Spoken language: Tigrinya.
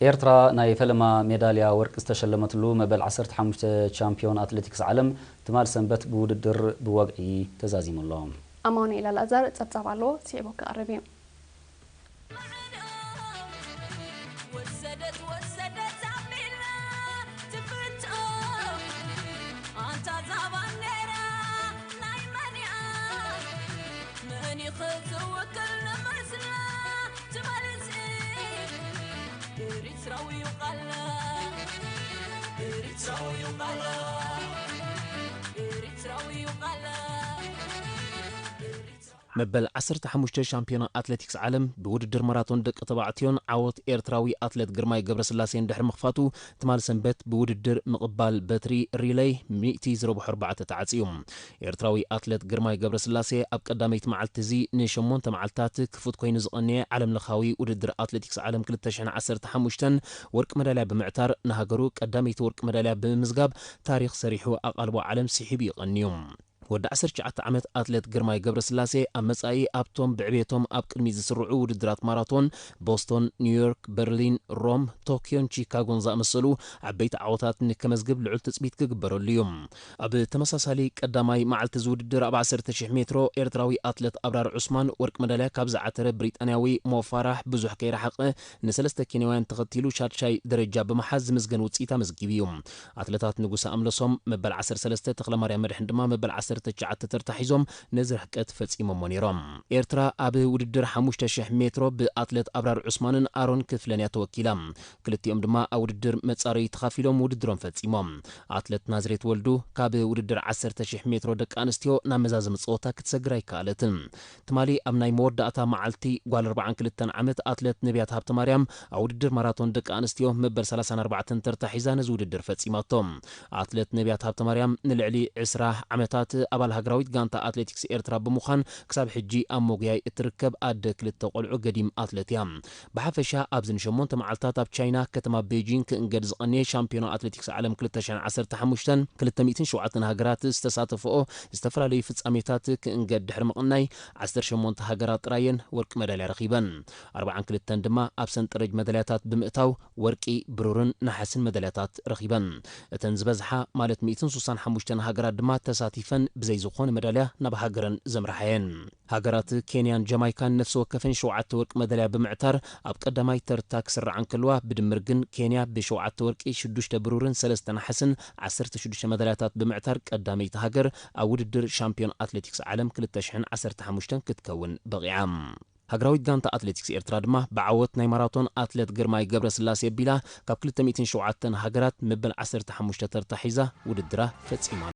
ኤርትራ ናይ ፈለማ ሜዳልያ ወርቂ ዝተሸለመትሉ መበል ዓሰርተ ሓሙሽተ ቻምፒዮን ኣትሌቲክስ ዓለም ትማል ሰንበት ብውድድር ብወግዒ ተዛዚሙ ኣሎ። ኣማኑኤል ኣልኣዛር ጸብጻብ ኣለዎ፣ ስዒቡ ክቐርብ እዩ። ወሰደት ወሰደት ኣቢላ ትፍቶ ኣንታ እዛ ባንዴራ ናይ መን እያ? መን እዩ ዝውክል ንመስላ ትበልጽ ኤሪትራዊ እዩ ቃላ ኤሪትራዊ እዩ ቃላ ኤሪትራዊ እዩ ቃላ መበል ዓሰርተ ሓሙሽተ ሻምፒዮና ኣትሌቲክስ ዓለም ብውድድር ማራቶን ደቂ ተባዕትዮን ዓወት ኤርትራዊ ኣትሌት ግርማይ ገብረስላሴን ድሕሪ ምኽፋቱ፣ ትማል ሰንበት ብውድድር ምቕባል በትሪ ሪለይ ሚእቲ ዝረብሑ ኣርባዕተ ተዓጽዩ። ኤርትራዊ ኣትሌት ግርማይ ገብረስላሴ ኣብ ቀዳመይቲ መዓልቲ እዚ ንሸሞንተ መዓልታት ክፉት ኮይኑ ዝቐነየ ዓለምለኻዊ ውድድር ኣትሌቲክስ ዓለም ክልተ ሽሕን ዓሰርተ ሓሙሽተን ወርቂ መዳልያ ብምዕታር ንሃገሩ ቀዳመይቲ ወርቂ መዳልያ ብምምዝጋብ ታሪኽ ሰሪሑ ኣቓልቦ ዓለም ስሒቡ እዩ ቀንዩ። ወዲ ዓሰርተ ትሽዓተ ዓመት ኣትሌት ግርማይ ገብረስላሴ ኣብ መጻኢ ኣብቶም ብዕቤቶም ኣብ ቅድሚት ዝስርዑ ውድድራት ማራቶን ቦስቶን፣ ኒውዮርክ፣ በርሊን፣ ሮም፣ ቶክዮን ቺካጎን ዝኣመሰሉ ዓበይቲ ዓወታት ንከመዝግብ ልዑል ትጽቢት ክግበረሉ እዩ። ኣብ ተመሳሳሊ ቀዳማይ መዓልቲ እዚ ውድድር ኣብ ዓሰርተ ሽሕ ሜትሮ ኤርትራዊ ኣትሌት ኣብራር ዑስማን ወርቂ መዳልያ ካብ ዝዓተረ ብሪጣንያዊ ሞ ፋራሕ ብዙሕ ከይረሓቐ ንሰለስተ ኬንያውያን ተኸቲሉ ሻድሻይ ደረጃ ብምሓዝ ዝምዝገን ውጽኢት ኣመዝጊቡ እዩ። ኣትለታት ንጉሰ ኣምለሶም መበል ዓሰርተ ሰለስተ፣ ተኽለማርያም መድሕን ድማ መበል ዓሰርተ ትሽዓተ ተርታ ሒዞም ነዚ ርሕቀት ፈጺሞሞ ነይሮም። ኤርትራ ኣብ ውድድር ሓሙሽተ ሽሕ ሜትሮ ብኣትሌት ኣብራር ዑስማንን ኣሮን ክፍለን እያ ተወኪላ። ክልቲኦም ድማ ኣብ ውድድር መጻረዪ ተኻፊሎም ውድድሮም ፈጺሞም። ኣትሌት ናዝሬት ወልዱ ካብ ውድድር ዓሰርተ ሽሕ ሜትሮ ደቂ ኣንስትዮ ናብ መዛዘሚ ጸወታ ክትሰግር ኣይከኣለትን። ትማሊ ኣብ ናይ መወዳእታ መዓልቲ ጓል ኣርባዓን ክልተን ዓመት ኣትሌት ነቢያት ሃብተማርያም ኣብ ውድድር ማራቶን ደቂ ኣንስትዮ መበል ሰላሳን ኣርባዕተን ተርታ ሒዛ ነዚ ውድድር ፈጺማቶ። ኣትሌት ነቢያት ሃብተማርያም ንልዕሊ ዕስራ ዓመታት ኣባል ሃገራዊት ጋንታ ኣትሌቲክስ ኤርትራ ብምዃን ክሳብ ሕጂ ኣብ መጉያይ እትርከብ ኣደ ክልተ ቆልዑ ገዲም ኣትሌት እያ። ብሓፈሻ ኣብዚ ንሸሞንተ መዓልታት ኣብ ቻይና ከተማ ቤጂንግ ክእንገድ ዝቐነየ ሻምፒዮና ኣትሌቲክስ ዓለም ክልተ ሽሕን ዓሰርተ ሓሙሽተን ክልተ ሚእትን ሸውዓተን ሃገራት ዝተሳተፈኦ ዝተፈላለዩ ፍጻሜታት ክእንገድ ድሕሪ ምቕናይ ዓሰርተ ሸሞንተ ሃገራት ጥራየን ወርቂ መዳልያ ረኺበን። ኣርባዓን ክልተን ድማ ኣብ ሰንጠረጅ መዳልያታት ብምእታው ወርቂ፣ ብሩርን ነሓስን መዳልያታት ረኺበን። እተን ዝበዝሓ ማለት ሚእትን ስሳን ሓሙሽተን ሃገራት ድማ ተሳቲፈን ብዘይ ዝኾነ መዳልያ ናብ ሃገረን ዘምርሓ እየን። ሃገራት ኬንያን ጀማይካን ነፍሲ ወከፈን ሸውዓተ ወርቂ መዳልያ ብምዕታር ኣብ ቀዳማይ ተርታ ክስርዓ እንከለዋ፣ ብድምር ግን ኬንያ ብሸውዓተ ወርቂ፣ ሽዱሽተ ብሩርን ሰለስተ ነሓስን ዓሰርተ ሽዱሽተ መዳልያታት ብምዕታር ቀዳመይቲ ሃገር ኣብ ውድድር ሻምፒዮን ኣትሌቲክስ ዓለም ክልተ ሽሕን ዓሰርተ ሓሙሽተን ክትከውን በቒዓ። ሃገራዊት ጋንታ ኣትሌቲክስ ኤርትራ ድማ ብዓወት ናይ ማራቶን ኣትሌት ግርማይ ገብረስላሴ ኣቢላ ካብ ክልተ ሚእትን ሸውዓተን ሃገራት መበል ዓሰርተ ሓሙሽተ ተርታ ሒዛ ውድድራ ፈጺማ።